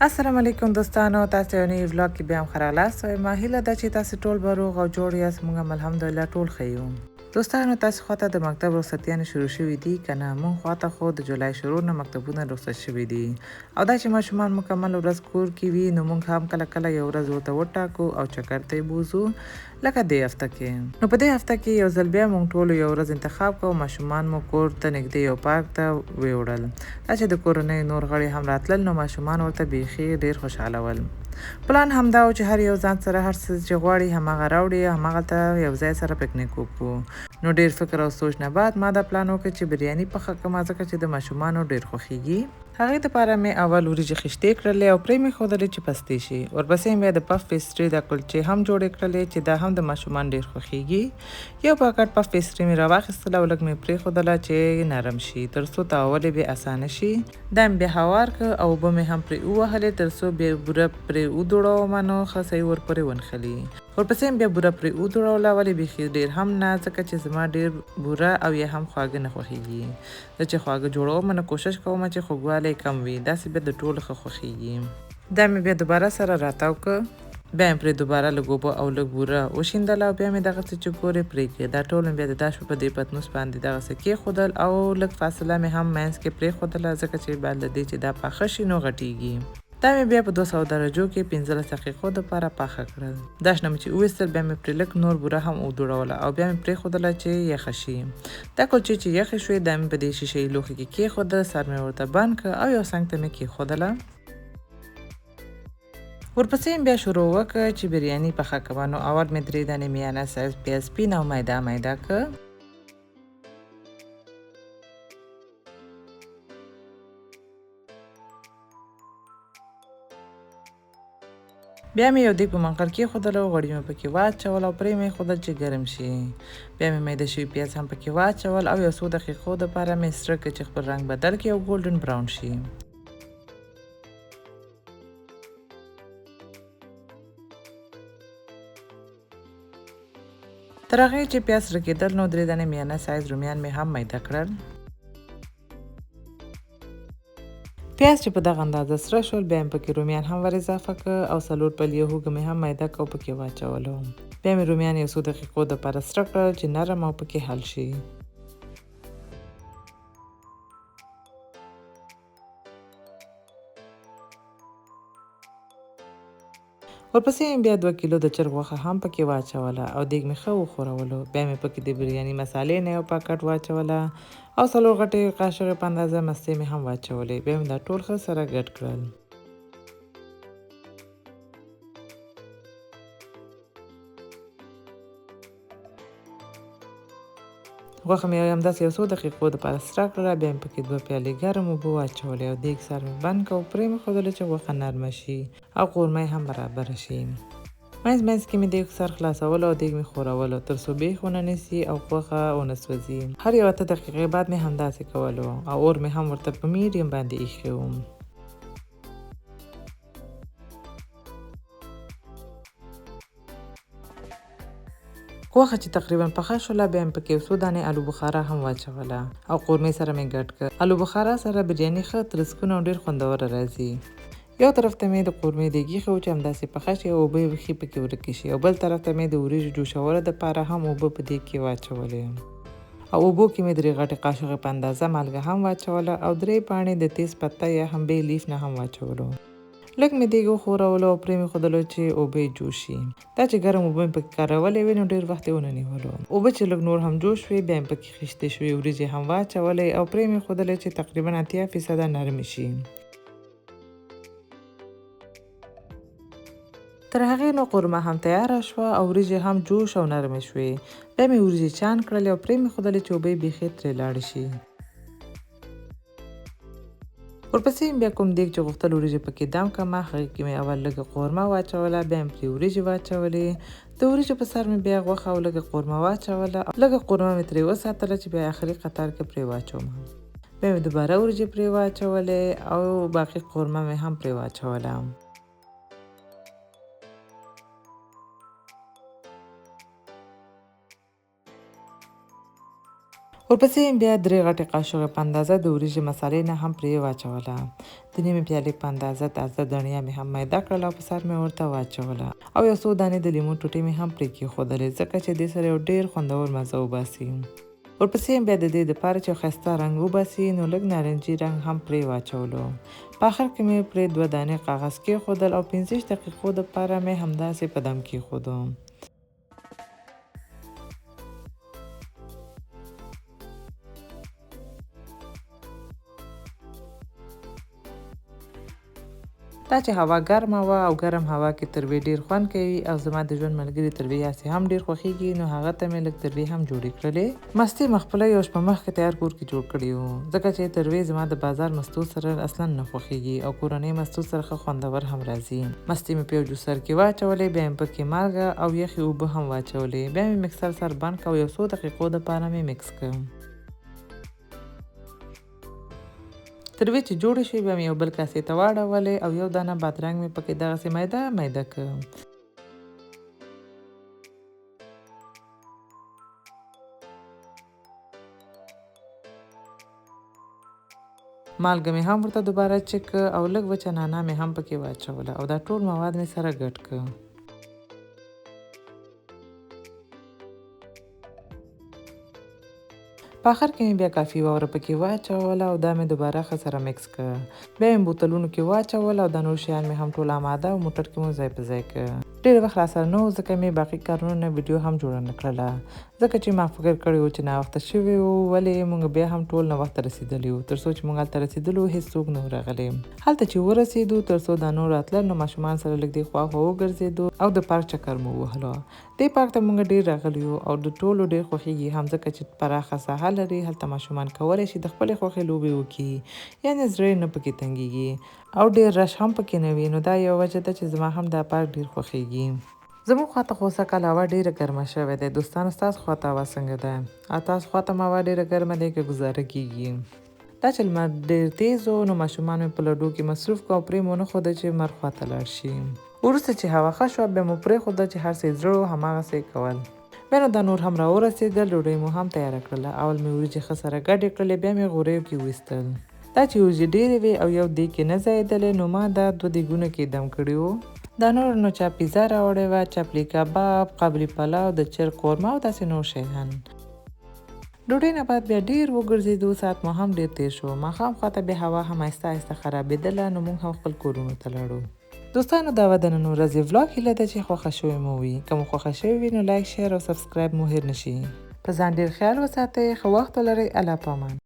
السلام علیکم دوستانو، تاسو یو نوي ولاګ کې بیا هم ښه راغلاست وایم. هیله ده چې تاسو ټول به روغ او جوړ یاست. موږ هم الحمدلله ټول ښه یو. دوستانو، تاسو خواته د مکتب رخصتیانې شروع شوې دي که نه؟ موږ خواته خو د جولای شروع نه مکتبونه رخصت شوي دي او دا چې ماشومان مکمل ورځ کور کې وي، نو موږ هم کله کله یو ورځ ورته وټاکو او چکر ته یې بوځو، لکه دې هفته کې. نو په دې هفته کې یو ځل بیا موږ ټولو یو ورځ انتخاب کړو، ماشومان مو کور ته نږدې یو پارک ته ویوړل. دا چې د کورنۍ نور غړي هم راتلل، نو ماشومان ورته بیخي ډیر خوشحاله ول. پلان همدا و چې هر یو ځان سره هر څه چې غواړي هماغه راوړي، هماغلته یو ځای سره پکنیک وکړو. نو ډیر فکر او سوچ نه بعد ما دا پلان وکړ چې بریاني پخه کړم، ځکه چې د ماشومانو ډیر خوښیږي. هغې دپاره مې اول وریجې خشتې کړلې او پرې مې ښودلې چې پستې شي. ورپسې مې بیا د پف پیسټري دا کلچې هم جوړې کړلې چې دا هم د ماشومان ډیر خوښیږي. یو پاکټ پف پیسټري مې راواخیستله او لږ مې پرېښودله چې نرم شي، تر څو تاوول یې بیا اسانه شي. دا مې بیا هوار کړ او اوبه مې هم پرې ووهلې، تر څو بیا بوره پرې ودوړوم نو ښه صحیح ورپورې ونښلي. ورپسې مې بیا بوره پرې ودوړوله، ولې بیخي ډیر هم نه، ځکه چې زما ډیر بوره او یا هم خواږه نه خوښیږي. زه چې خواږه جوړوم نو کوشش کوم چې خوږوالی کم وي، داسې بیا د ټولو ښه خوښیږي. دا مې بیا دوباره سره راتاو کړ، بیا مې پرې دوباره لږ اوبه او لږ بوره وشیندله او بیا مې دغسې چې ګورې پرې کړې. دا ټول مې بیا د داش په دې پتنوس باندې دغسې کېښودل او لږ فاصله مې هم منځ کې پرېښودله، ځکه چې بعد له دې چې دا پاخه شي نو غټیږي. دا مې بیا په 200 درجو کې 15 دقیقو دپاره پاخه کړل. دا شنه مې چې وویستل، بیا مې پرې لږ نور بوره هم ودوړوله او بیا مې پرېښودله چې یخه شي. دا کلچې چې یخې شوې، دا مې په دې شیشه یي لوښي کې کېښوده، سر مې ورته بند کړ او یو څنګ ته مې کېښودله. ورپسې مې بیا شروع وکړه چې بریاني پخه کړم. نو اول مې 3 دانې میانه سایز پیاز سپین او میده میده کړ. بیا مې یو دیګ په منقل کېښودل او غوړي مې پکې واچول او پرې مې ښودل چې ګرم شي. بیا مې میده شوي پیاز هم پکې واچول او یو څو دقیقو دپاره مې سره کړ چې خپل رنګ بدل کړي او ګولډن براون شي. تر هغې چې پیاز سره کېدل، نو 3 دانې میانه سایز رومیان مې هم میده کړل. پیاز چې په دغه اندازه سره شول، بیا مې پکې رومیان هم ور اضافه کړ او 4 پلیه هوږه مې هم میده کړه او پکې واچولو. بیا مې رومیان یو څو دقیقو دپاره سره کړل چې نرم او پکې حل شي. ورپسې مې بیا 2 کیلو د چرګ غوښه هم پکې واچوله او دیګ مې ښه وښورولو. بیا مې پکې د بریاني مسالې نه یو پاکټ واچوله او 4 غټې قاشقې په اندازه مستې مې هم واچولې. بیا مې دا ټول ښه سره ګډ کړل. غوښه مې همداسې یو څو دقیقو دپاره سره کړله. بیا مې پکې 2 پیالې ګرم اوبه واچولې او دیګ سر مې بند کړ او پرې مې ښودلې چې غوښه نرمه شي او قورمه یې هم برابره شي. منځ منځ کې مې دیګ سر خلاصولو او دیګ مې ښورولو تر څو بیخ ونه نیسي او غوښه ونه سوځي. هر یو 8 دقیقې بعد مې همداسې کولو او اور مې هم ورته په میډیم باندې ایښی و. غوښه چې تقریبا پخه شوله، بیا مې پکې یو څو دانې آلو بخارا هم واچوله او قورمې سره مې ګډ کړ. آلو بخارا سره بریاني ښه ترسکونه او ډېر خوندوره راځي. یو طرف ته مې د قورمې دیګ ایښی و چې همداسې پخه شي او اوبه یې بیخي پکې ورکې شي، او بل طرف ته مې د وریجو جوشولو دپاره هم اوبه په دیګ کې واچولې او اوبو کې مې 3 غټې قاشقې په اندازه مالګه هم واچوله او 3 پاڼې د تیز پته یا هم بې لیف نه هم واچولو. لږ مې دیګ وښورولو او پرې مې ښودلو چې اوبه یې جوش شي. دا چې ګرم اوبه مې پکې کارولې وې نو ډېر وخت یې ونه نیولو. اوبه چې لږ نور هم جوش شوې، بیا مې پکې خیشتې شوې وریجې هم واچولې او پرې مې ښودلې چې تقریبا 80% نرمې شي. تر هغې نو قورمه هم تیاره شوه او وریجې هم جوش او نرمې شوې. بیا مې وریجې چان کړلې او پرې مې ښودلې چې اوبه یې بیخي ترې لاړې شي. ورپسې مې بیا کوم دیګ چې غوښتل وریجې پکې دم کړم، هغې کې مې اول لږه قورمه واچوله، بیا مې پرې وریجې واچولې. د وریجو په سر مې بیا غوښه او لږه قورمه واچوله. لږه قورمه مې ترې وساتله چې بیا اخري قطار کې پرې واچوم. بیا مې دوباره وریجې پرې واچولې او باقي قورمه مې هم پرې واچوله. ورپسې مې بیا درې غټې قاشوغې په اندازه د وریجې مسالې نه هم پرې واچوله. د نیمې پیالې په اندازه تازه دڼیا مې هم میده کړله او په سر مې ورته واچوله او یو څو دانې د لیمو ټوټې مې هم پرې کېښودلې، ځکه چې دې سره یو ډېر خوندور مزه وباسي. ورپسې مې بیا د دې دپاره چې ښایسته رنګ وباسي نو لږ نارنجي رنګ هم پرې واچولو. په اخر کې مې پرې دوه دانې کاغذ کېښودل او 25 دقیقو دپاره مې همداسې په دم کېښودو. دا چې هوا ګرمه وه او ګرم هوا کې تروې ډېر خوند کوي او زما د ژوند ملګري تروې هسې هم ډېر خوښېږي، نو هغه ته مې لږ تروې هم جوړې کړلې. مستې مې خپله یو شپه مخکې تیار کور کې جوړ کړي وو، ځکه چې تروې زما د بازار مستو سره اصلا نه خوښېږي او کورنۍ مستو سره ښه خوندور هم راځي. مستې مې په یو جوسر کې واچولې، بیا مې پکې مالګه او یخې اوبه هم واچولې، بیا مې مکسر سر بند کړ او یو څو دقیقو دپاره مې مکس کړ. تروې چې جوړې شوې بیا مې یو بل کاسې ته واړولې او یو دانه بادرنګ مې پکې دغسې میده میده کړ. مالګه مې هم ورته دوباره چک کړه او لږ وچه نانا مې هم پکې واچوله او دا ټول مواد مې سره ګډ کړ. په اخر کې مې بیا کافي واوره پکې واچوله او دا مې دوباره ښه سره مکس کړ. بیا مې بوتلونو کې واچول او دا نور شیان مې هم ټول اماده او موټر کې مو ځای په ځای کړ. ډېر وخت راسره نه و، ځکه مې باقي کارونه نه ویډیو هم جوړه نه کړله، ځکه چې ما فکر کړی و چې ناوخته شوي وو، ولې موږ بیا هم ټول ناوخته رسېدلي وو. تر څو چې موږ هلته رسېدلو هېڅوک نه و راغلی. هلته چې ورسېدو تر څو دا نور راتلل نو ماشومان سره لږ دې خوا خوا وګرځېدو او د پارک چکر مو ووهلو. دې پارک ته موږ ډېر راغلي یو او د ټولو ډېر خوښېږي هم، ځکه چې پراخه ساحه لري. هلته ماشومان کولی شي د خپلې خوښې لوبې وکړي، یعنې زړه یې نه پکې تنګېږي او ډېر رش هم پکې نه وي، نو دا یوه وجه ده چې زما هم دا پارک ډېر خوښېږي. زموږ خواته خو سږکال هوا ډېره ګرمه شوې ده. دوستانو ستاسو خواته هوا څنګه ده؟ او تاسو خواته هم هوا ډېره ګرمه ده که ګزاره کېږي؟ دا چې لمر ډېر تېز و نو ماشومان مې په لډو کې مصروف کړو او پرې مو نه ښوده چې لمر خواته لاړ شي. وروسته چې هوا ښه شوه بیا مو پرېښوده چې هر څه یې زړه و هماغسې یې کول. بیا نو دا نور هم راورسېدل، ډوډۍ مو هم تیاره کړله. اول مې وریجې ښه سره ګډې کړلې، بیا مې غوریو کې وویستل. دا چې وریجې ډېرې وې او یو دیګ کې نه ځایېدلې نو ما دا دوه دیګونو کې دم کړي وو. دا نور نو چا پیزا راوړې وه، چپلي کباب، قابلي پلاو، د چرګ قورمه او داسې نور شیان. ډوډۍ نه بعد بیا ډېر وګرځېدو، ساعت مو هم ډېر تېر شو. ماښام خواته بیا هوا هم آهسته آهسته خرابېدله، نو موږ هم خپل کورونو ته لاړو. دوستانو دا وه د نن ورځې ولاګ، هیله ده چې خوښه شوې مو وي. که مو خوښه شوې وي نو لایک، شیر او سبسکرایب مو هېر نه شي. په ځان ډېر خیال وساتئ، ښه وخت ولرئ. الله پامان.